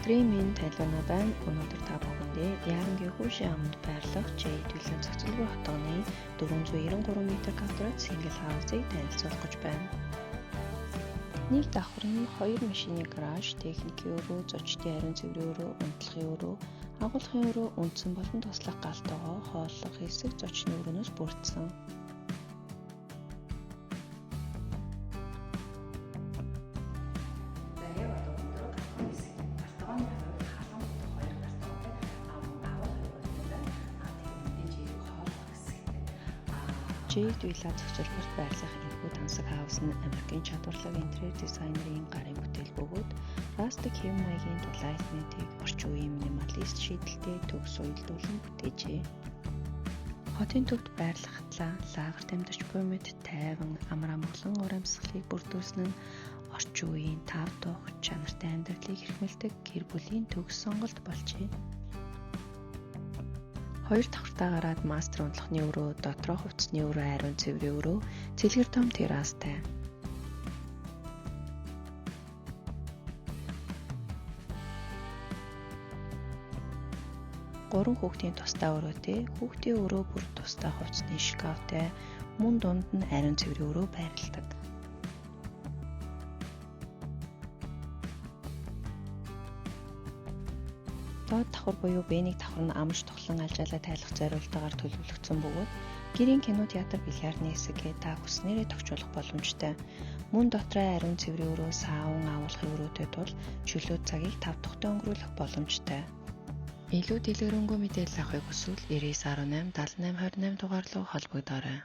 Өдрийн мэнд тайлбарна байна. Өнөөдөр та бүхэндээ Ярангийн Хүүшийн амд байрлах Jade Villa зохицолгүй хотооны 493 м квадрат single house-ыг танилцуулах гэж байна. Нэг давхар нь 2 машины гараж, техникийн өрөө, зочдын ариун цэврийн өрөө, унтлахын өрөө, агуулгын өрөө, үндсэн болон туслах гал тогоо, хооллох хэсэг, зочны өрөөнөөс бүрдсэн. За, яг одоо өндөр гал тогооны хэсэг. Гал тогооны хувьд халуун дутах хоёр гал тогоотой. А мөн агуулгын өрөөтэй байна. А тэгээд мэдээж хэрэг хооллох хэсэгтэй. Jade Villa зохицолборт байрлах энэхүү тансаг house нь Америкийн чадварлаг интерьер дизайнерын гарын бүтээл бөгөөд rustic хэв маягийн дулаан элементийг орчин үеийн минималист шийдэлтэй төгс уялдуулан бүтээжээ. Хотын төвд байрлахлаа лагерт амьдарч буй мэт тайван амар амгалан уур амьсгалыг бүрдүүлсэн нь орчин үеийн тав тух чанартай амьдралыг эрхэмлэдэг гэр бүлийн төгс сонголт болжээ. Хоёр давхартаа гараад мастер унтлахны өрөө, дотроо хувцсны өрөө, ариун цэврийн өрөө, цэлгэр том террастай. Гурван хүүхдийн тусдаа өрөөтэй, хүүхдийн өрөө бүр тусдаа хувцсны шкафтай, мөн дунд нь ариун цэврийн өрөө байрладаг. Доод давхар буюу Б1 давхар нь амарч тухлан алжаалаа тайлах зориултаар төлөвлөгдсөн бөгөөд гэрийн кино театр, бильярдны хэсэг гээд та хүссэнээрээ тохижуулах боломжтой. Мөн дотроо ариун цэврийн өрөө, саун, агуулгын өрөөтэй тул чөлөө цагийг тав тухтай өнгөрүүлэх боломжтой. Илүү дэлгэрэнгүй мэдээлэл авахыг хүсвэл 99 18 78 28 дугаар руу холбогдоорой.